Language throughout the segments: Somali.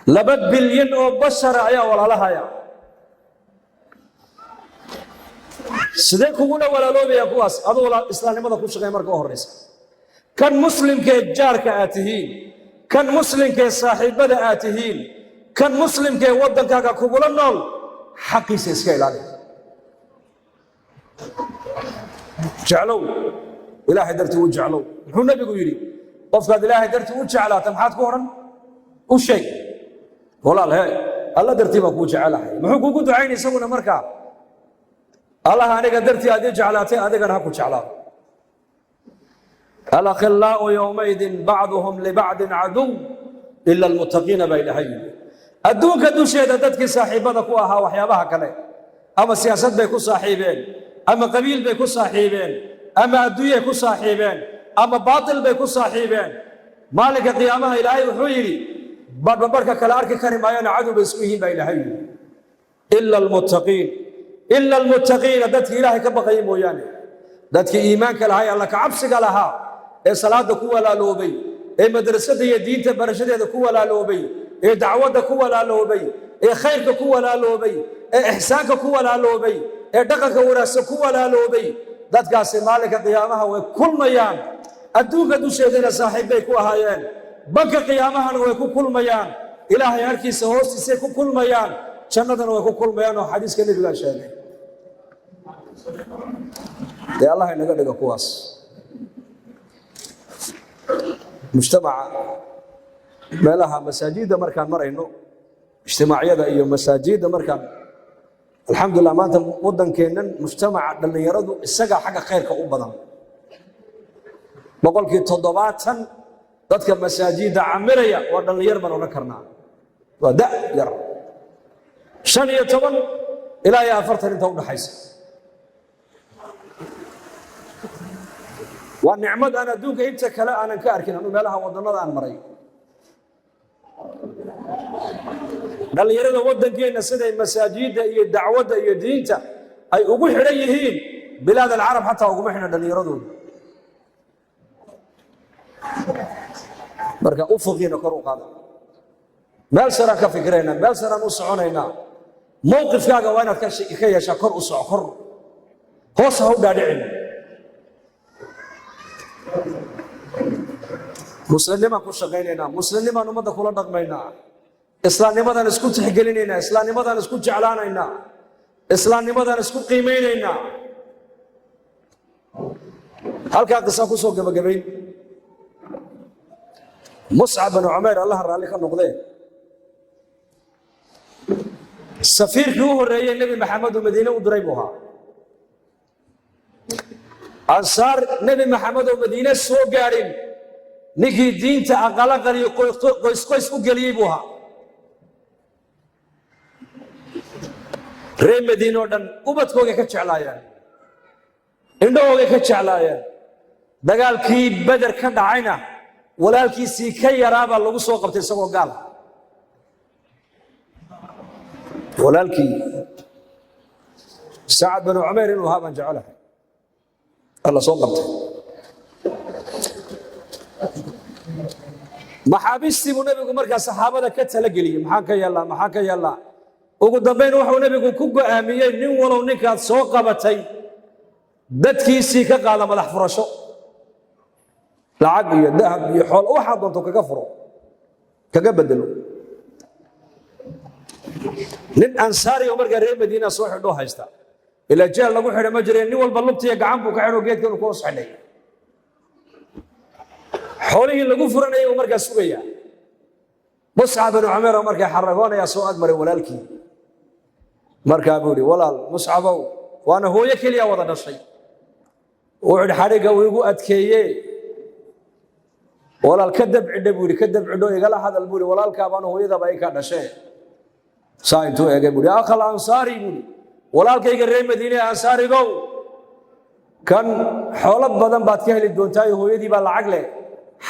2 bilyan oo bashara ayaa walaalahaya. Sidee kugula walaaloobaya kuwaas? Aduu islaamnimada ku shaqeey marka u horraysa. Kan muslimkee jaarka aad tihiin, kan muslimkee saaxiibbada aad tihiin, kan muslimkee waddankaaga kugula nool, xaqiisa iska ilaali. Jeclow Ilaahay dartii u jeclow. Muxuu nebigu yidhi? Qofkaad Ilaahay dartii u jeclaata maxaad ku odhan? U sheeg, walaal hee, Alla dartii baan kuu jecelahay. Muxuu kuugu ducaynay isaguna markaa? Allah aniga dartii aad ii jeclaatay, adigana ha ku jeclaado. Alakhillaau yowmaidin bacduhum libacdin caduw ila almuttaqiina baa Ilaahay yidhi. Adduunka dusheeda dadkii saaxiibbada ku ahaa waxyaabaha kale, ama siyaasad bay ku saaxiibeen, ama qabiil bay ku saaxiibeen, ama adduunyay ku saaxiibeen, ama baatil bay ku saaxiibeen, maalinka qiyaamaha Ilaahay wuxuu yidhi badhba barhka kale arki kari maayana, cadow bay isku yihiin baa Ilaahay yidhi. Ila almuttaqiin, ila almuttaqiina, dadkii Ilaahay ka baqayay mooyaane, dadkii iimaanka lahaa ee Alla ka cabsiga lahaa, ee salaada ku walaaloobay, ee madrasada iyo diinta barashadeeda ku walaaloobay, ee dacwadda ku walaaloobay, ee khayrka ku walaaloobay, ee ixsaanka ku walaaloobay, ee dhaqanka wanaagsan ku walaaloobay, dadkaasi maalinka qiyaamaha way kulmayaan. Adduunka dusheedana saaxiib bay ku ahaayeen, banka qiyaamahana way ku kulmayaan, Ilaahay harkiisa hoostiisay ku kulmayaan, jannadana way ku kulmayaan, oo xadiiska nebigaa sheegay. Dee Allah inaga dhigo kuwaas. Mujtamaca meelaha masaajidda markaan marayno, ijtimaacyada iyo masaajidda markaan, alxamdulilah, maanta waddankeennan mujtamaca dhallinyaradu isagaa xagga khayrka u badan. 70% dadka masaajidda camiraya waa dhallinyar baan odhan karnaa, waa da yar, 15 ilaa iyo 40 inta udhaxaysa. Waa nicmad aan adduunka inta kale aanan ka arkin. Anu meelaha waddannada aan maray, dhallinyarada waddankeenna siday masaajidda iyo dacwadda iyo diinta ay ugu xidhan yihiin, bilaad alcarab xataa uguma xidhan dhallinyaradooda. Marka ufuqiina kor u qaada, meel saraan ka fikiraynaa, meel saraan u soconaynaa. Mowqifkaaga waa inaad ka yeeshaa kor u soco, kor hoos ha u dhaadhicin. Muslimnimaan ku shaqaynaynaa, muslimnimaan ummadda kula dhaqmaynaa, islaamnimadaan isku tixgelinaynaa, islaamnimadaan isku jeclaanaynaa, islaamnimadaan isku qiimaynaynaa. Halkaa qisa ku soo gebagabayn. Muscab bin Cumayr, Allaha raalli ka noqdee, safiirkii u horreeyey Nebi Maxamed uu Madiine u diray buu ahaa. Ansaar Nebi Maxamed oo Madiine soo gaadhin ninkii diinta aqalaqaliyo qoys qoys u geliyey buu ahaa. Reer Madiine oo dhan ubadkoogay ka jeclaayeen, indhahoogay ka jeclaayeen. Dagaalkii Beder ka dhacayna walaalkiisii ka yaraabaa lagu soo qabtay isagoo gaal. Walaalkii Sacad binu Cumayr inuu ahaa baan jecelahay, alla soo qabtay. Maxaabiistii buu nebigu markaa saxaabada ka talageliyey, maxaan ka yeellaa, maxaan ka yeellaa? Ugu dambayn wuxuu nebigu ku go'aamiyey, nin walow ninkaad soo qabatay dadkiisii ka qaada madax furasho, lacag iyo dahab iyo xool, waxaa doonto kaga furo, kaga bedelo. Nin ansaari oo markaa reer Madiina soo xidhoo haysta, ilaa jeel lagu xidha ma jireen, nin walba lugtiya gacan buu ka xidho, geedkan uu ku hoos xidhay. Xoolihii lagu furanayay uu markaa sugayaa. Muscab binu Cumayr oo markaa xaragoonayaa soo agmaray walaalkii. Markaa buu yidhi, walaal Muscabow, waana hooyo keliya wada dhashay. Wuxuu yidhi, xadhigga uu igu adkeeye, walaal ka dabcidhe buu yidhi, ka dabcidho, igala hadal buu yidhi, walaalkaabaana hooyadaba ay ka dhashee. Saa intuu eegay buu yidhi, akhal ansaari buu yidhi, walaalkayga reer Madiine ee ansaarigow, kan xoolo badan baad ka heli doontaayo, hooyadii baa lacag leh,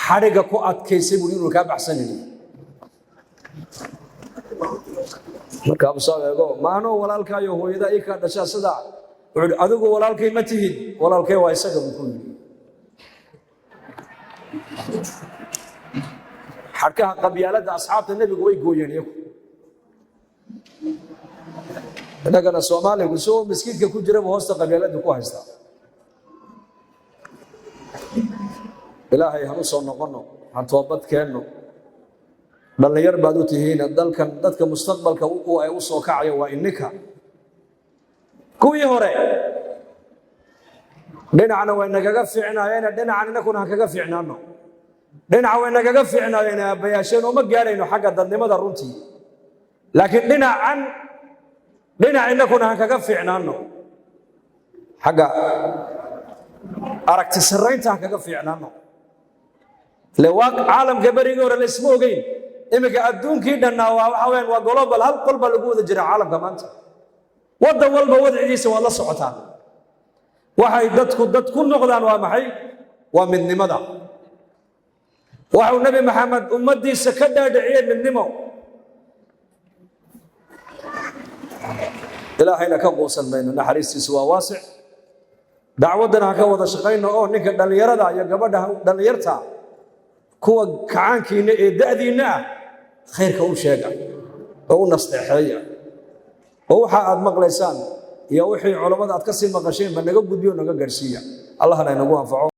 xadhigga ku adkaysay buu inuu kaa baxsanayay. Markaa buu soo eego, maanoo walaalkaayo hooyada ii kaa dhashaa sidaa? Wuxuu yidhi, adigu walaalkay ma tihid, walaalkay waa isaga, buu ku yidhi. Xadhkaha qabyaaladda asxaabta nebigu way gooyeen iyagu. Innagana Soomaaligu isagoo maskiidka ku jiraba hoosta qabyaaladda ku haystaa. Ilaahay hanu soo noqonno, ha toobad keenno. Dhallinyar baad u tihiin dalkan, dadka mustaqbalka ay u soo kacaya waa ininka. Kuwii hore dhinacna way nagaga fiicnaayeene, dhinacan inakuna han kaga fiicnaano. Dhinaca way nagaga fiicnaayeen aabbayaasheen, oo ma gaarayno xagga dadnimada runtii, laakiin dhinacan dhinac inakuna han kaga fiicnaano, xagga aragti sarraynta han kaga fiicnaano. Ile waa caalamka berigii hore laysma ogeyn, iminka adduunkii dhannaa waa waxa weyaan waa global, hal qol baa lagu wada jira caalamka maanta. Waddan walba wadcigiisa waad la socotaan. Waxay dadku dad ku noqdaan waa maxay? Waa midnimada. Waxuu Nebi Maxamed ummaddiisa ka dhaadhiciyey midnimo. Ilaahayna ka quusan mayno, naxariistiisu waa waasic. Dacwaddana ha ka wada shaqayno, oo ninka dhallinyarada iyo gabadha dhallinyarta, kuwa kacaankiinna ee da'diinna ah, khayrka u sheega oo u nasteexeeya, oo waxa aad maqlaysaan iyo wixii culammada aad ka sii maqasheenba naga gudbiyo, naga gaadhsiiya. Allahna inagu anfaco.